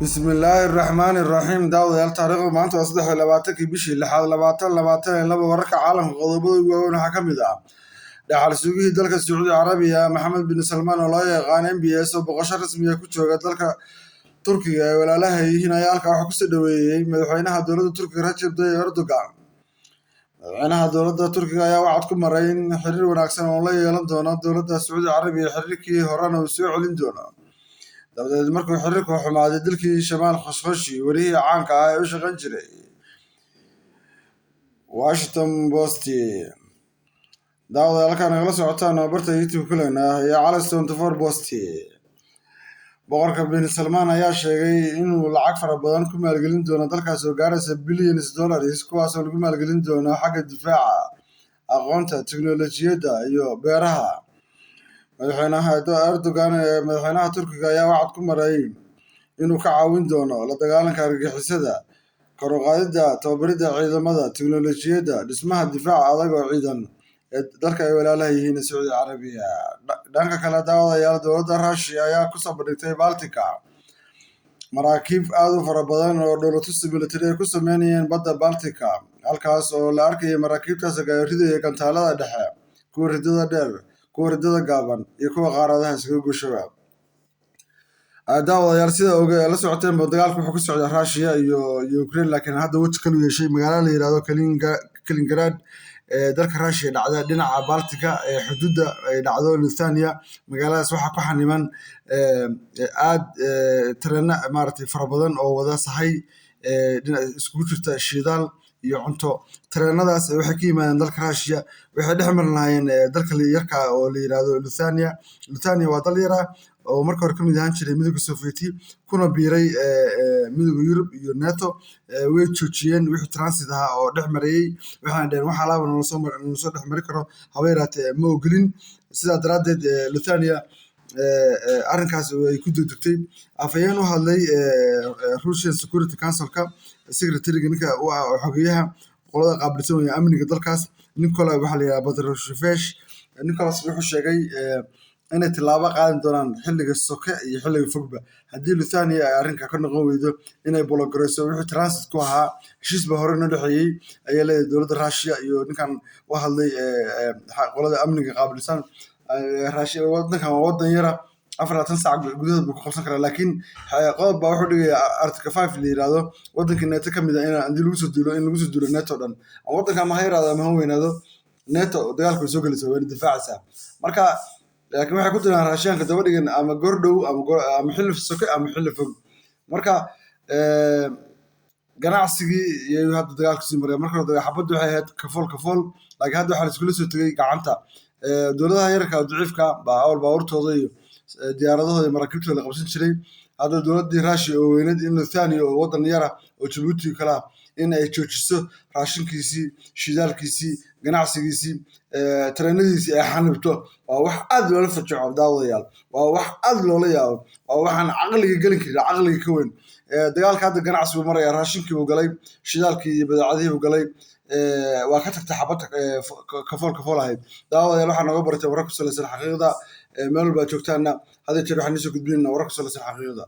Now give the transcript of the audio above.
Bismillaahi Raxmaani Raxiim. Daawadayaal, taariikhdu maanta waa 23-kii bishii lixaad 2022. Wararka caalamka qodobada ugu waaweyn waxaa ka mid ah dhaxal sugihii dalka Sacuudi Carabiya Maxamed bin Salmaan, oo loo yaqaan MBS, oo boqosho rasmi ah ku jooga dalka Turkiga ee walaalaha yihiin, ayaa halkaa waxaa kusoo dhaweeyey madaxweynaha dowladda Turkiga Rajab Tayyip Erdogan. Madaxweynaha dowladda Turkiga ayaa wacad ku maray in xiriir wanaagsan oo la yeelan doono dowladda Sacuudi Carabiya, xiriirkii horena uu soo celin doono, dabadeed markuu xiriirku xumaaday dilkii Jamaal Khashoggi, wariyihii caanka ah ee u shaqayn jiray Washington Post. Daawadayaal, halkaa nagala socotaan oo barta YouTube kulena iyo Calis 24 Post. Boqorka bin Salmaan ayaa sheegay inuu lacag fara badan ku maalgelin doono dalkaas oo gaaraysa billions dollars, kuwaasoo lagu maalgelin doono xagga difaaca, aqoonta, tiknoolajiyadda iyo beeraha. Madaxweynaha Erdogan ee madaxweynaha Turkiga ayaa wacad ku maray inuu ka caawin doono la dagaalanka argagixisada, kor u qaadidda tababaridda ciidamada, tiknoolajiyadda, dhismaha difaaca adag oo ciidan ee dalka ay walaalaha yihiin Sacuudi Carabiya. Dhanka kale, daawadayaal, dowladda Russia ayaa kusoo bandhigtay Baltica maraakiib aad u fara badan oo dhoolatus military ay ku sameynayeen badda Baltica, halkaas oo la arkayay maraakiibtaas ridaya gantaalada dhexe, kuwa ridada dheer, kuwa ridada gaaban iyo kuwa qaaradaha iskaga gooshoba. Daawadayaal, sida oga la socoteenba, dagaalku wuxuu ku socdaa Russia iyo Ukraine, laakiin hadda weji kalu yeeshay. Magaalo la yihahdo Kaliningrad ee dalka Russia dhacda dhinaca Baltica ee xuduudda ay dhacdo Lithuania, magaaladaas waxaa ku xaniban aad tareena maaragtay fara badan oo wada sahay iskugu jirta shidaal iyo cunto. Tareenadaas waxay ka yimaadeen dalka Russia, waxay dhex mari lahaayeen dalka yarka oo la yihahdo Lithuania. Lithuania waa dal yar ah oo marka hore kamid ahaan jiray Midowga Sovieti, kuna biiray Midowga Yurub iyo NATO. Way joojiyeen wixii transit ahaa oo dhex marayay, waxayna dheheen wax alaaba nala soo dhex mari karo haba yaraatee ma ogolin. Sidaa daraaddeed Lithuania arrinkaas ay ku degdegtay. Afhayeen u hadlay Russian Security Council-ka, secretary-ga, ninka u ah xogeyaha qolada qaabilsan weeye amniga dalkaas, Nikolai waxaa la yihahdaa Patrushev, Nicholas, wuxuu sheegay inay tillaabo qaadi doonaan xilliga soke iyo xilliga fogba haddii Lithuania ay arrinka ka noqon weydo inay block-gareyso wixii transit ku ahaa. Heshiis baa hore noo dhexeeyey, ayaa leeyahay dowladda Russia iyo ninkan u hadlay qolada amniga qaabilsan Russia. Wadankan waa wadan yara, 24 saac gudahood buu ku qabsan karaa, laakiin qodob baa wuxuu dhigayaa Article 5 la yirahdo, wadankii NATO ka mid ah in haddii lagu soo duulo, in lagu soo duulo NATO dhan, wadanka ama ha yaraado ama ha weynaado, NATO dagaalka way soo gelaysaa, wayna difaacaysaa. Marka laakiin waxay ku diraan Raashiyaanka daba dhigan ama goordhow ama xilli soke ama xilli fog. Marka ganacsigii iyo hadda dagaalku sii maraya. Marka hore xabaddu waxay ahayd kafool kafool, laakiin hadda waxaa la iskula soo tegay gacanta. Dowladaha yararka oo daciifka baa awal baabuurtooda iyo diyaaradahooda iyo maraakiibtooda la qabsan jiray. Hadda dowladdii Russia oo weyneed in Lithuania oo wadan yara oo Jabuuti kale ah in ay joojiso raashinkiisii, shidaalkiisii, ganacsigiisii, tareenadiisii ay xanibto, waa wax aad loola fajaco. Daawadayaal, waa wax aad loola yaabo, waa waxaan caqliga gelin karin, caqliga ka weyn. Dagaalka hadda ganacsi buu maraya, raashinkii buu galay, shidaalkii iyo badeecadihii buu galay, waa ka tagtay xabadda kafool kafool ahayd. Daawadayaal, waxaa nooga baratay warar ku salaysan xaqiiqda. Meel walba aad joogtaanna, had iyo jeer waxaan iisoo gudbinaynaa warar ku salaysan xaqiiqda.